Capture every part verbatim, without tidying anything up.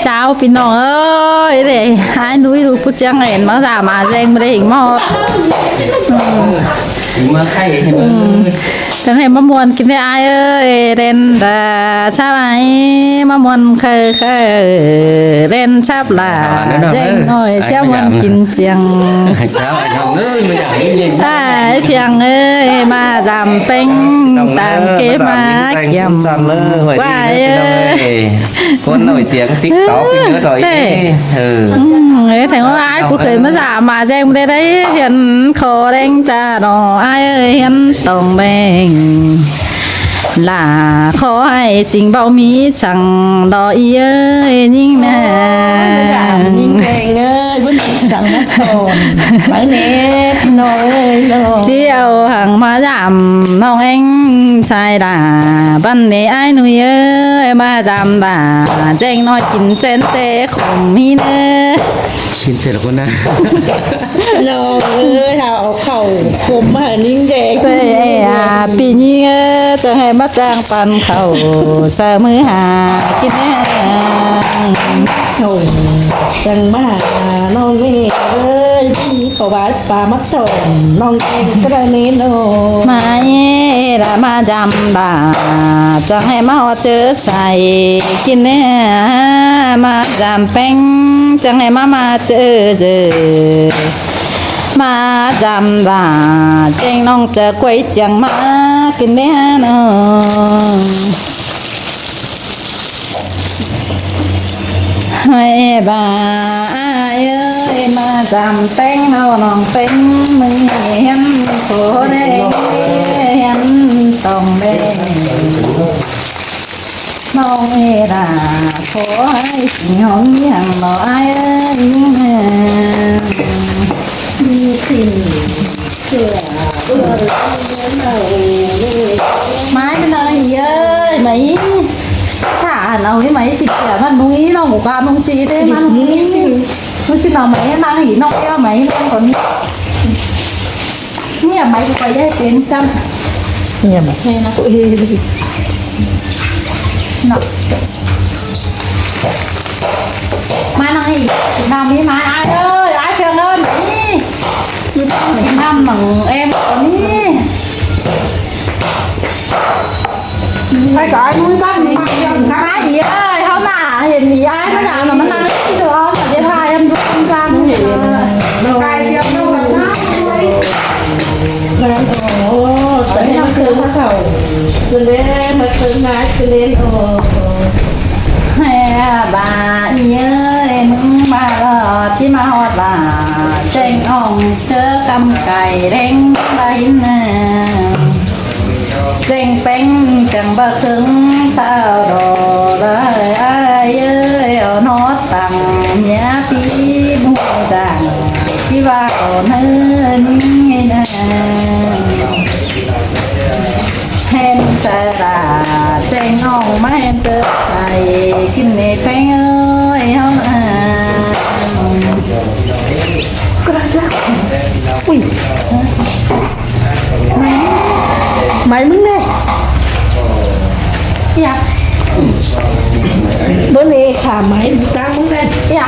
Chảu ꞌpi ꞌnọng ơi, ꞌlế ải ꞌnui ꞌlụk ꞌpứng ꞌchương ꞌen ꞌmá dăm ꞌmá ꞌdeng ꞌmá đảy ꞌhịt ꞌmá ꞌhọt. Ư. Ư. Chắng ꞌhê ꞌmá ꞌmuôn kin ꞌlế ải ơi, ꞌlen đa sắp ải ꞌmá ꞌmuôn khư khư, ꞌlen sắp đa ꞌdeng ꞌnọi ꞌsứa ꞌmuôn kin ꞌchương. Ải Phiêng ơi, ꞌmá dăm ꞌpéng tam ké ꞌmá kiêm ꞌquá ơi. ꞌCốn nổi tiếng TikTok ꞌnớ thôi. Ư. Ư, ꞌtếng ꞌva ải ꞌcọ khửn ꞌmá dăm ꞌmá ꞌdeng ꞌmá đảy đảy, hiến khô ꞌdeng ꞌchạ ꞌnọ ải ơi, hiến tông ꞌdeng. ꞌLạ khô ải chính báu ꞌmí săng ꞌló ꞌnị ơi, ꞌnhính ꞌnớ. Ôi, ꞌmá dăm ꞌnhính ꞌdeng ơi, báu ꞌmí săng ꞌmá tỏn. Báu ꞌnị ꞌnọng ơi ꞌnọng. ꞌChí au hăng ꞌmá dăm ꞌnọng ꞌen sai đa, băn ꞌnị ải ꞌnui ơi, ꞌmá dăm đa ꞌdeng ꞌnọi kin ꞌchén té khôm ꞌmí ꞌnớ. Xin phép ꞌlọk ꞌcốn ꞌnớ. ꞌNọng ơi, hảư au khảu khôm ꞌmá ꞌnhính ꞌdeng. Tê ê a, ꞌpi ꞌnhính ơi, chắng ꞌhê ꞌmá chang păn khảu, sa ꞌmứ ha kin ꞌnớ. Ôi, chắng ꞌmá ha ꞌnọng ơi, ꞌpi ꞌnhính khảu ꞌva ꞌpá ꞌmá tỏn ꞌnọng ꞌen ꞌcọ đảy ꞌnị ꞌnọng. ꞌMá ê đa ꞌmá dăm đa, chắng ꞌhê ꞌmá ꞌhọt ꞌchớ sai kin ꞌnớ, ꞌmá dăm ꞌpéng chắng ꞌhê ꞌmá ꞌmá ꞌchớ ꞌchớ. ꞌMá dăm đa, ꞌcheng ꞌnọng ꞌchớ quay ꞌchương ꞌmá kin ꞌnớ ꞌnọng. ꞌHới ꞌva ải ơi, ꞌmá dăm ꞌpéng ꞌháu ꞌnọng ꞌpéng, ꞌmự ꞌnị hiến khô ꞌdeng, hiến tông ꞌdeng. ꞌNọng ê đa khô ải chính ꞌhọt ꞌnị hăng ꞌnọ ải ơi, ꞌnhính ꞌnớ. Mai ꞌmá ꞌnăng ꞌnị ơi, mai. Thả hẳn au ꞌmí mai ꞌsịt ꞌchạ ꞌmắn ꞌnung ꞌnị ꞌnọng ꞌcọ ꞌnung ꞌsịt ꞌtẹ ꞌmắn ꞌnung ꞌnị. ꞌNung ꞌsịt ꞌnọng mai ꞌnăng ꞌnị ꞌnọng eo mai ꞌnăng ꞌcọ ꞌnị. ꞌNhí mai ꞌcọ ꞌcọ ꞌdệt pên ꞌchăm. ꞌNhí mai. Thế nào? Ui. Nào. Mai ꞌnăng ꞌnị, ꞌnăng ꞌmí mai ải ơi, ải Phiêng ơi, ꞌnị. ꞌNhí ꞌnăng ꞌnăng em ꞌcọ ꞌnị. Ải ải ꞌnui ꞌcọ ꞌnị. Ải ꞌnị ơi, ꞌháu ꞌmá hên ꞌnị ải ꞌmá dăm ꞌnọ ꞌmá ꞌnăng ꞌnị, ꞌchớ ꞌháu ꞌmá ꞌdệt ꞌhại em dú ꞌcọ ꞌnị. Cải thiện đâu gặp nhau thôi. Ôi, tớ em cứ khẩu. Cứ đến, mà cứ ngại, cứ đến, ôi. ꞌHê ꞌva ꞌnị ơi, ꞌmá ꞌlọt ꞌchí ꞌmá ꞌhọt ꞌva ꞌcheng ꞌnọng ꞌchớ ꞌcắm cai ꞌlẹng ꞌva ꞌhịn ꞌnớ. ꞌCheng ꞌpéng chắng ꞌva khứng ꞌsáo đo ꞌva ải ơi, au ꞌnọt tẳng ꞌnhá ꞌpi ꞌmú dang, ꞌchí ꞌva au ꞌnớ ꞌnhính ꞌnớ. Hên sa đa ꞌcheng ꞌnọng ꞌmá hên ꞌchớ sai kin ꞌnị ꞌpéng ơi, ꞌháu ꞌnớ. Ui. Mai ꞌmứng ꞌnê. Dạ. Bơ ꞌnị khả mai ꞌmứng ꞌnê. Dạ.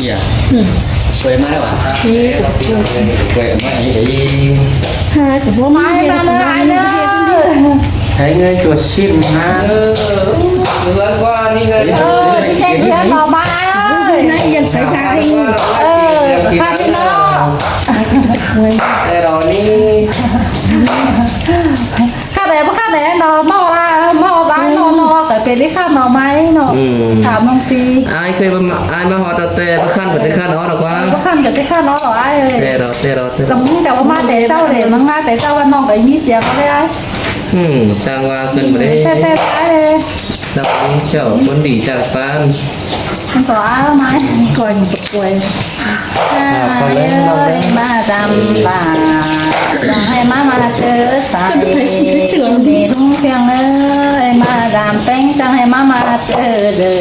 Iya. Quay mai ꞌva. Quay mai ꞌnị. Hai của bố mai ꞌmá ꞌnớ, ải ꞌnớ. Hãy ngay chuột sim ha. Ơ, ꞌchí ꞌchí ꞌnọ ꞌmá ải ơi. Yên xảy ra đi. Ơ, khát đi ꞌnọ. Ê, đó đi. Khát đé, báu khát đé, ꞌnọ ꞌmo ꞌva, ꞌmo ꞌva ꞌnọ ꞌnọ, ꞌcọ pên đi khát ꞌnọ mai ꞌnọ. Ừ. Thả ꞌmướng ꞌpi. Ai khay ꞌva ꞌmá, ai ꞌmá ꞌhọt ꞌtẹ, báu khát ꞌcọ ꞌchí khát ꞌnọ ꞌnọ ꞌquá. Báu khát ꞌcọ ꞌchí khát ꞌnọ ꞌnọ ai. Thế đó, thế đó, thế đó. Tăm ꞌmướng ꞌcọ ꞌva ꞌmá té ꞌchạu đé, ꞌmướng ꞌmá té ꞌchạu ꞌva ꞌnọng ꞌcọ ꞌmí ꞌchiếng ꞌlẹo ai. Ừ, chang ꞌva khửn ꞌmá đé. Thế, thế, thế. Đọc ꞌmướng chảu ꞌcốn đi chang ꞌpán. Không có áo mai. Coi nhìn có quay. Ải ơi, ꞌmá dăm đa, chắng ꞌhê ꞌmá ꞌmá ꞌchớ sai. ꞌNị ꞌlung Phiêng ơi, ꞌmá dăm ꞌpéng chắng ꞌhê ꞌmá ꞌmá ꞌchớ ꞌdớ.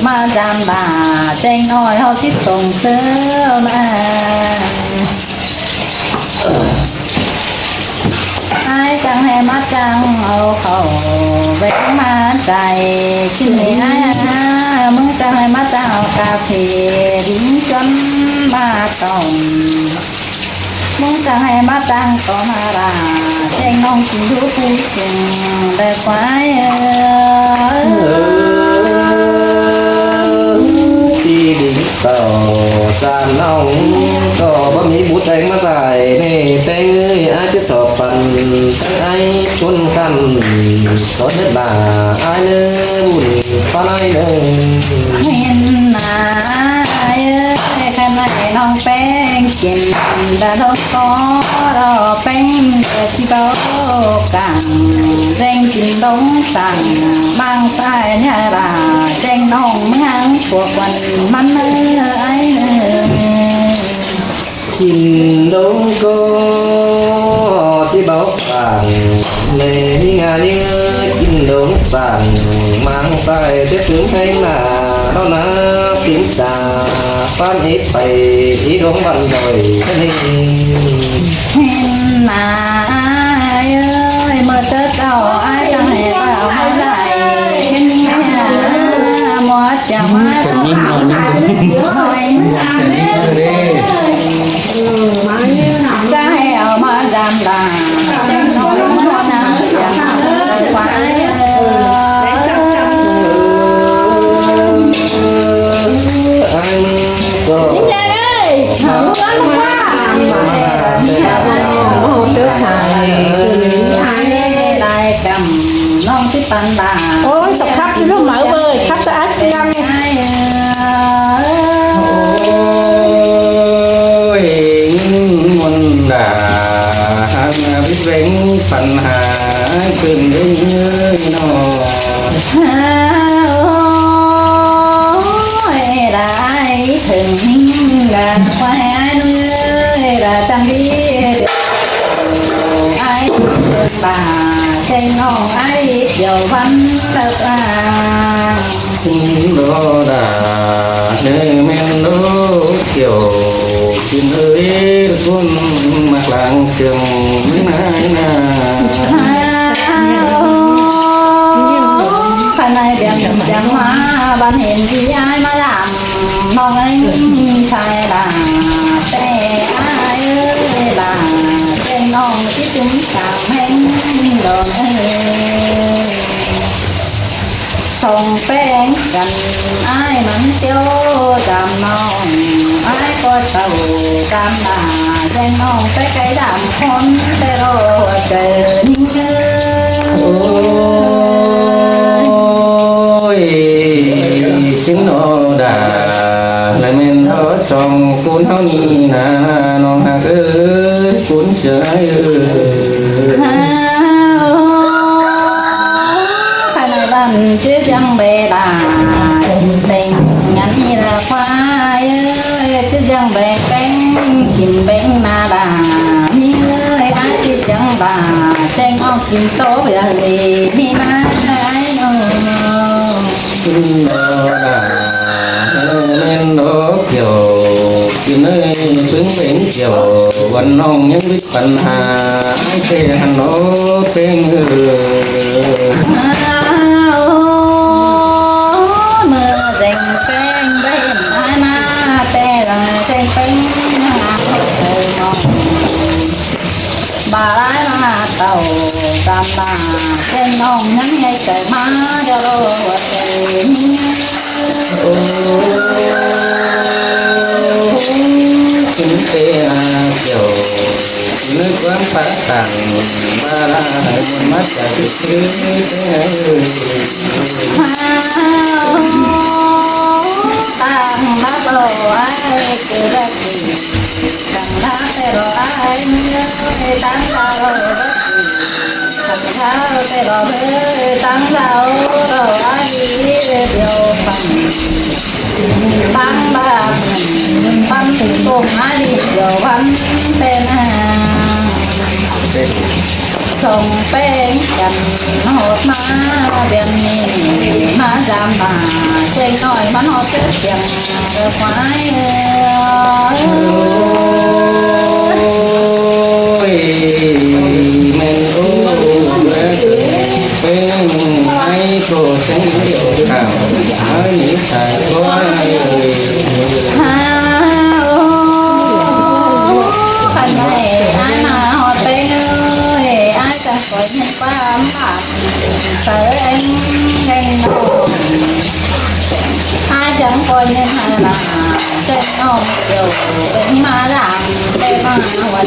ꞌMá dăm đa, ꞌcheng ꞌnọi ꞌháu ꞌchí tông ꞌchớ ꞌnớ. Ai chắng ꞌhê ꞌmá ꞌchang au khảu ꞌvén ꞌmá chảy kin ꞌnị ải, ꞌmứng ꞌchang ꞌmá ꞌchang au cà phê đính ꞌchuôn ꞌmá tỏng. ꞌMứng ꞌchang ꞌmá ꞌchang có ꞌmá đa, ꞌcheng ꞌnọng kin đu pú sung đa quái ơi. ꞌTí đính tỏ xa ꞌnọng ꞌcọ báu ꞌmí bút ꞌtếng ꞌmá dải ꞌnị ꞌtếng ơi, ải ꞌchí sọp păn ꞌtếng ải ꞌchốn căn. Có nhất là ải ꞌnớ bún pá ải ꞌnớ. ꞌHịn ꞌnạ ải ơi, khăn ải ꞌnọng ꞌpéng kin đa đông có đo ꞌpéng ꞌchí báu cẳng, ꞌcheng kin đông săng ꞌmáng sai ꞌnhá đa, ꞌcheng ꞌnọng ꞌmướng pua quan ꞌmắn ơi ải ơi. Kin đông có ꞌchí báu cẳng, ꞌnị ꞌnị ꞌnga ꞌnị kin đông săng ꞌmáng sai ꞌtếng ꞌpứng ꞌtếng ꞌnạ, ꞌnọ ꞌnạ ꞌpứng chả pán ꞌí pay ꞌí đông băn đôi ꞌnị. ꞌHịn ꞌnạ ải ơi, ꞌmưa tết au ải ꞌchang hảư ꞌva ꞌmá dải kin ꞌnị ꞌmá ꞌchắng ꞌmá. Kẻ ꞌnhính ꞌnọ ꞌnhính. ꞌChá hảư au ꞌmá dăm đa, ꞌtếng ꞌnọng ꞌmá ꞌnặn ꞌchắng quái ơi. Ôi, sọc khắp chứ không mà ơi, khắp xã ái Phi Lăng. Ôi, muốn đã hăng biết vẹn phần hai cơn đêm ơi nó. Ôi, đã ai thường hứng đã quay ai nuôi đã chẳng biết ai bà cái nong ai điều văn tập à. Đó đã nơi men đô kiểu xin ơi con mặc làng trường nai na. Phần này điểm chẳng mà bạn hiện gì ai mà làm. Mong anh sai là tê ai ơi là tê nong tí chúng ta mến đồn ơi. Song peng căn ai mắn chiếu đàm nong ai có tàu đàm là danh nong cái cái đàm khốn tê rô trời ninh ơi. Ôi, xin nó đã lại men đó song cún hao ni na nong hạc ơi cún sửa ơi. Khăn ải băn chứ chăng bê đà tình ngắn ni là khoai ơi, chứ chăng bê bánh kin bánh na đà ni ơi, ai chứ chăng đà chăng ong kin tô bia lì ni na ai nô. Kin đô đà, men đô kiểu, kin ơi, pứng bánh kiểu, quần nong những bít phần hà, ai kê hẳn đô peng ơi. Mưa dành peng bánh ai mà tê là dành peng nhà tê mong. Bà lái mà tàu tam bà trên nông ngắn hay trời má cho lô tê. Ôi, kính tê à, kiểu, kính quán phá tàng, ba la, hai muôn mắt cả thứ thứ. Tàng bác lô ai, kì bác kì, tàng bác tê lô ai, tàng bác lô bác kì, tàng bác tê lô bác, tàng bác lô ai, điều phẳng. Tăng bác, tăng tùng ai đi điều văn tên à. Sông peng căn hột má biên ni má dăm má chêng nói má nó chết tiếng quái. ơi, men ô, ơi, ơi, ơi, cô tránh điều cảm, ơi, nhĩ thải cô ơi. Ha, ô, khăn này, ai mà họ tên ơi, ai chẳng có nhân quan mà, phải anh, anh nó. Ai chẳng có nhân hay là, tên nó kiểu, tên mà làm, tên mà hoạt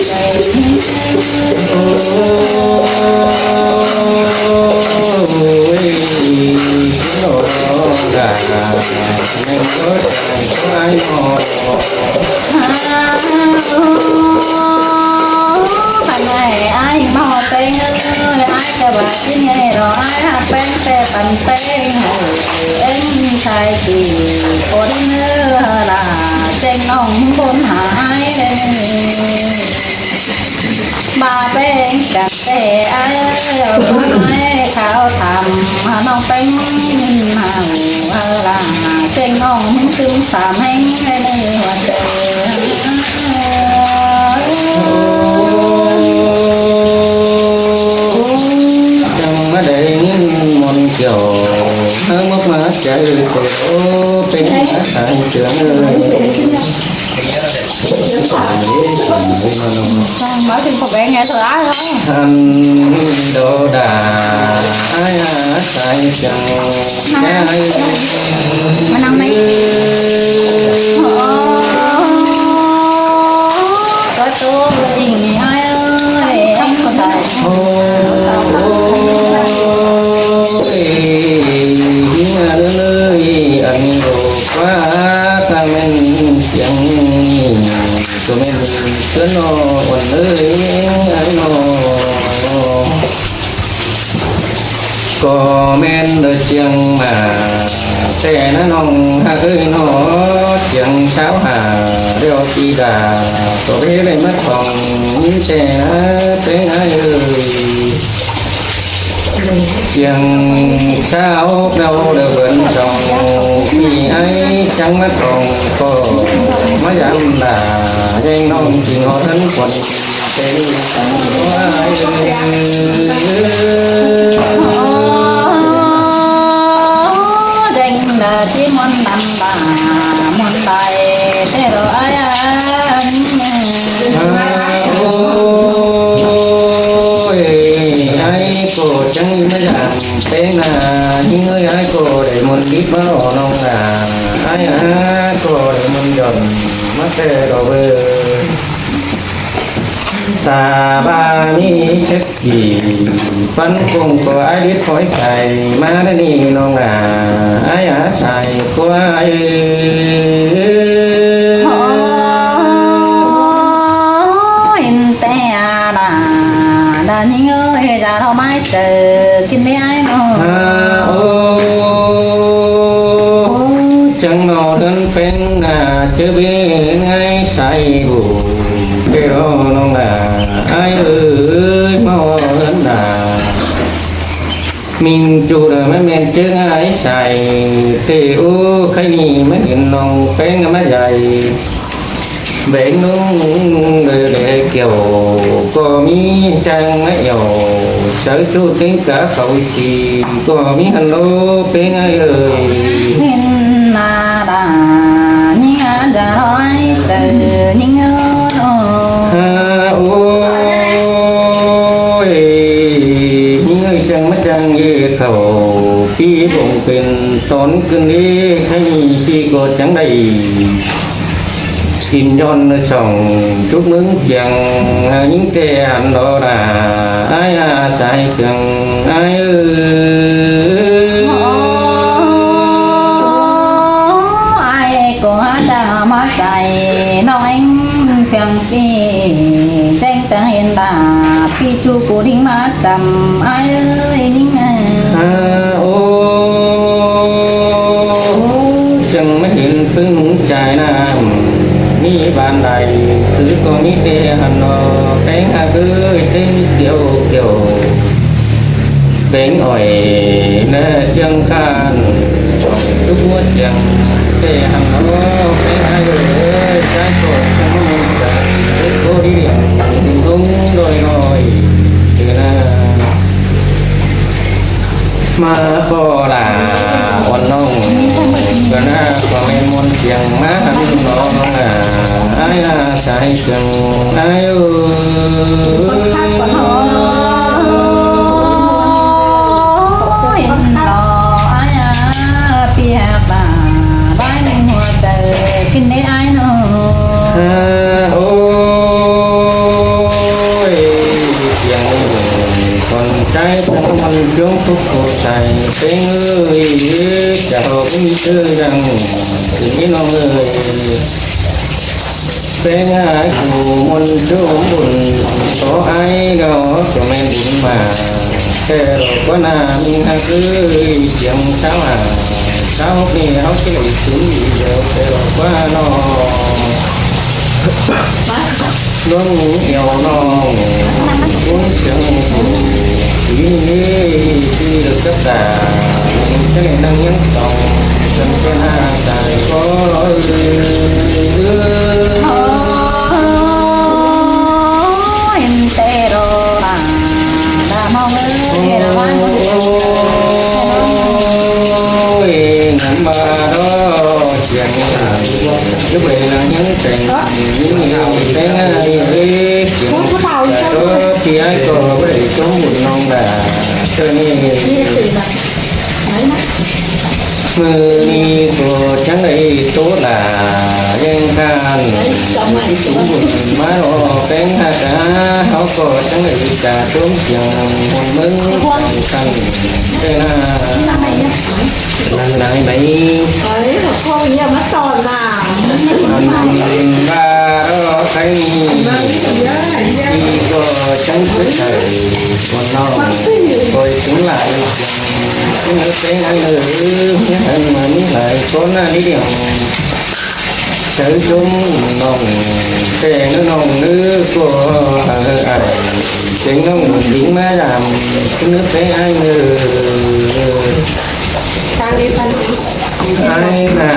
Khăn này ai mà tên ơi, ai cho bà xin nghe đó, ai hạt bên tê bắn tên, em sai kỳ, con nữa là tên ông bốn hai đây. Ba peng cà phê ai ơi, ba mai khao thăm, hà nông peng hào, hà là chênh hông hứng tưng xàm heng, ai nê hoạt trời. Trong mà đầy nghìn môn kiểu, hơ mốc mà trời, ô, peng hả, thằng trưởng ơi. Máu tình phục bé nghe thôi ai thôi. Ăn đồ đà, ai hả, sai chăng, ai. Mà năm nay. Ơ, có tô tình ai ơi, anh có tài. Ôi, ơi, ăn đồ quá, ta men tiếng. Cô men tớn no uôn ơi, ai no. Cô men đôi chiêng mà, tê ná nong hả ơi no, chiêng sáo hả, đeo tì đà, cô bế bế mất phòng, như tê ná, tê ná ơi. Chiêng sáo đeo đeo vườn trồng, thì ai chẳng mất phòng, cô má dám đà, dây nong chỉ ngó thân quần. Dành là chỉ muốn nằm bà, muốn tài, thế rồi ai ăn. Ôi, ai cô chẳng mà dám, thế là những người ai cô để muốn biết mà lo nông là, ai à, cô để muốn dọn, mà thế rồi. Ta ba mi sếp kỉ, pắn cùng có ai đít khói cày, má đã đi nông à, ai á xài khói. Ôi, in te à đà, đà nhính ơi, đà thọ mái trời, kinh đi ai nông. À, ô, chẳng ngò đơn phên à, chứ biết ngay sai bù. Kê lo nông à, ai ơi, mau hơn à. Mình chủ là mấy men chứ ai xài, tê ô, khai ni mấy hiện nông pén mà dạy. Bén nông đời để kiểu, có mi trang ấy kiểu, sớ chú tính cả khẩu chỉ, có mi hẳn lô pén ai ơi. Hin na đà, nhính á, đà hói, tờ, nhính ơi. Ha, ôi, những người chẳng mất đang ghê khẩu, khi bụng tình tốn cơn đi, khay khi có chẳng đầy. Xin chọn sòng chúc mừng chàng, những kẻ ăn đó là ai à, sai chàng, ai ơi. Ai có đã mà chạy, nói anh phiền phi, tranh tăng hiện bà, phi chu cô đinh má chăm, ai ơi, đinh ơi. À, ô, chẳng mấy hiện phương chạy nam, mi ban đại, cứ có mi tê hẳn nó, cái hà cứ, cái kiểu, kiểu. Beng ỏi nơ chiêng khan, chúc mốt chiêng, tê hăng nó, beng ai ơi, trái phổi, không có mong chờ, tết cô đi điểm, đừng không đòi ꞌMá ꞌpo ꞌlạ, ôn ꞌnọng, ꞌcọ ꞌnạ ꞌcọ ꞌmen ꞌmuôn chiêng ꞌmá ꞌhăn ꞌnọng ꞌnạ, ai ꞌa sai chiêng, ai ơi. Ôi, lo ai ꞌa, ꞌpi ꞌa ꞌva, bái ꞌmưng ꞌhua chaư, kin đé ai ꞌnọng. Ha, ôi, chiêng ꞌnị, con trai ꞌtáng ꞌmắn ꞌchương phúc khổ sai, ꞌpéng ơi, chả hộp ꞌmí tư đăng, kin ꞌnị ꞌnọng ơi. ꞌPéng ơi, ꞌcọ ꞌmuôn ꞌchu bun, ꞌtố ai ꞌnọ ꞌcọ ꞌmen bun ꞌmá. Kẻ ꞌlọ ꞌquá ꞌnạ ꞌmí ꞌhặc ơi, chiêng ꞌsáo ꞌa, ꞌsáo ꞌnị ꞌháu ꞌchí đảy tứm đi điêu, kẻ ꞌlọ ꞌquá ꞌnọ. ꞌLuống điêu ꞌnọng, ꞌcốn chiêng ꞌnị, ꞌcốn ꞌnị, ꞌcốn ꞌnị được cấp tả, ꞌchí đảy ꞌnăng ꞌnhắng tỏng, chân ꞌchí ꞌnạ sai ꞌcọ. Ôi, ꞌnặn ꞌtẹ ꞌlạ, ꞌlạ ꞌnọng ơi, ꞌlạ ꞌnọng ơi. Ôi, ngắm ꞌva ꞌlọ, chiêng ꞌnị, chứ bươn ꞌnăng ꞌnhắng tẻng, ꞌnị ꞌnị ꞌtẹ ꞌnị ơi, chiêng ꞌnị, ꞌtẹ ꞌlọ, ꞌpi ai ꞌcọ bươn ꞌchốm bun ꞌnọng ꞌlạ, ꞌchớ ꞌnị. ꞌMự ꞌnị ꞌcọ chắng đảy ꞌtố ꞌlạ, ꞌdệt ꞌkhán, ꞌchốm bun ꞌmá ꞌlọ ꞌpéng ꞌhặc ꞌa, ꞌháu ꞌcọ chắng đảy chả ꞌchốm chiêng ꞌmuôn ꞌmướng ꞌkhán, ꞌtẹ ꞌnạ. ꞌNăng lai ꞌnị. Ôi, ꞌcọ ꞌcọ ꞌnị ꞌmá son ꞌnạ. ꞌMắn ꞌva ꞌlọ khay ꞌnị. ꞌPi ꞌcọ chắng ꞌcứ thở, ꞌcốn ꞌnọng, ꞌcoi tứm lai. ꞌChớ ꞌnị ꞌpéng ai ơi, ꞌmí ꞌhặc ꞌmá ꞌmí lai ꞌcốn ꞌnị điêu. Chaư ꞌchốm ꞌnọng, ꞌtẹ ꞌnị ꞌnọng ꞌnị ꞌcọ, ơ, ai, chắng ꞌnọng đính ꞌmá dăm, ꞌchớ ꞌnị ꞌpéng ai ơi. Ai ꞌnạ,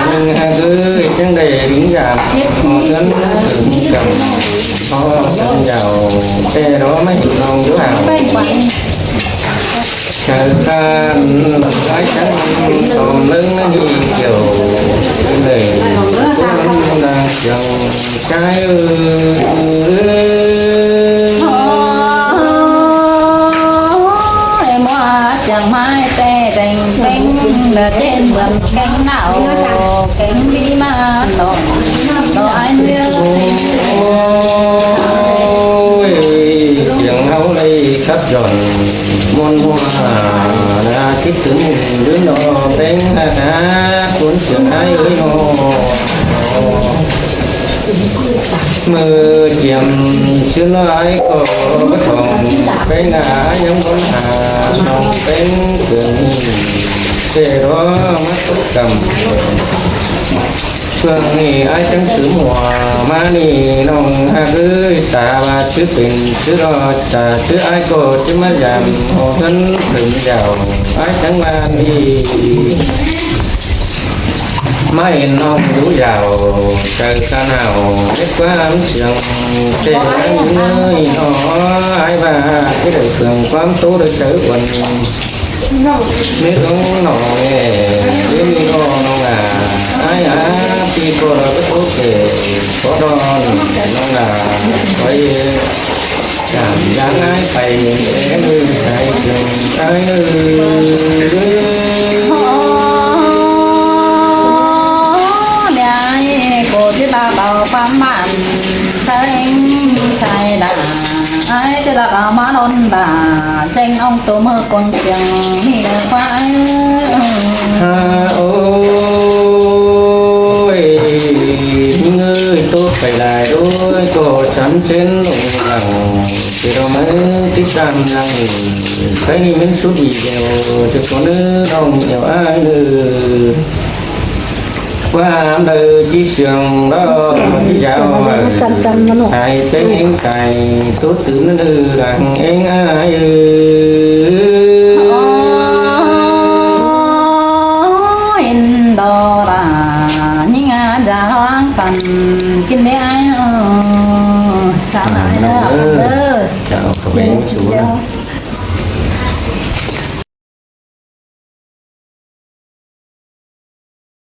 ꞌmưng ꞌhặc ơi, chắng đảy đính dăm, ꞌhó ꞌdớn, ꞌhó ꞌdớn dao, ꞌtẹ ꞌlọ ꞌmá ꞌnọng dú hảư. Chaư ꞌkhán, ai chắng tỏm ꞌlớng ꞌnị kiẻo, ꞌnị, ꞌcốn đang kiẻo, ꞌchái ơi. Ôi, ꞌmá chắng ꞌmá ꞌtẹ tẻng ꞌpéng, lỏ ꞌchến bươn kéng nảo, kéng đi ꞌmá tỏng, tỏng ai ơi. Ôi, chiêng ꞌháu đảy khắp dọn, ꞌmuôn ꞌhua, ꞌnạ, kít tứm đưm ꞌnọ ꞌpéng ꞌhặc ꞌa, ꞌcốn chiêng ai ơi ꞌnọ. ꞌMự chiêm ꞌsứ ꞌnọi ꞌcọ báu thỏng, ꞌpéng ꞌnạ ꞌnhắng bón hả, ꞌnọng ꞌpéng ꞌcướng ꞌnị, ꞌtẹ ꞌlọ ꞌmá tốc căm. ꞌPứng ꞌnị ai chắng tứm ꞌmá ꞌnị ꞌnọng ꞌhặc ơi, ta ꞌva ꞌchứ pên ꞌchứ ꞌlọ, ta ꞌchứ ai ꞌcọ ꞌchí ꞌmá dăm, ꞌhó ꞌdớn pên dao, ai chắng ꞌva ꞌnị. ꞌMá ên ꞌnọng dú dao, chaư ꞌkhán au, mết ꞌquám siêng, ꞌtẹ ꞌnị ꞌnọi ꞌnọ, ai ꞌva, ꞌchí đảy ꞌphượng ꞌquám ꞌtố đaư chaư uôn. Mết ꞌnọng ꞌnọ ꞌnị, ꞌdến ꞌnị ꞌnọ ꞌnọng ꞌnạ, ai ꞌa, ꞌpi ꞌcọ ꞌlạ báu ꞌtố kể, có đon, ꞌnọng ꞌnạ, có ê. Cảm giác ai phải em ơi, ai ơi, ai ơi. Ôi, ai, cô chứ ta bảo ꞌquám ꞌmắn, sai, sai đã, ai chứ ta bảo ꞌmá đon đã, cheng ꞌnọng ꞌtố ꞌmự ꞌcốn chiêng, ꞌnị đa ꞌquá ai. Ha, ôi, ꞌnị ơi, ꞌtố phải lai đôi, ꞌcọ chắn chến lủng lẳng. Thì đó mới thích làm rằng cái này mình suốt video cho con nó đông nhiều ai nữa. Qua đời chỉ sương đó, chỉ giáo mà. Ai tên cái tốt tứ nó lẳng em ai ơi.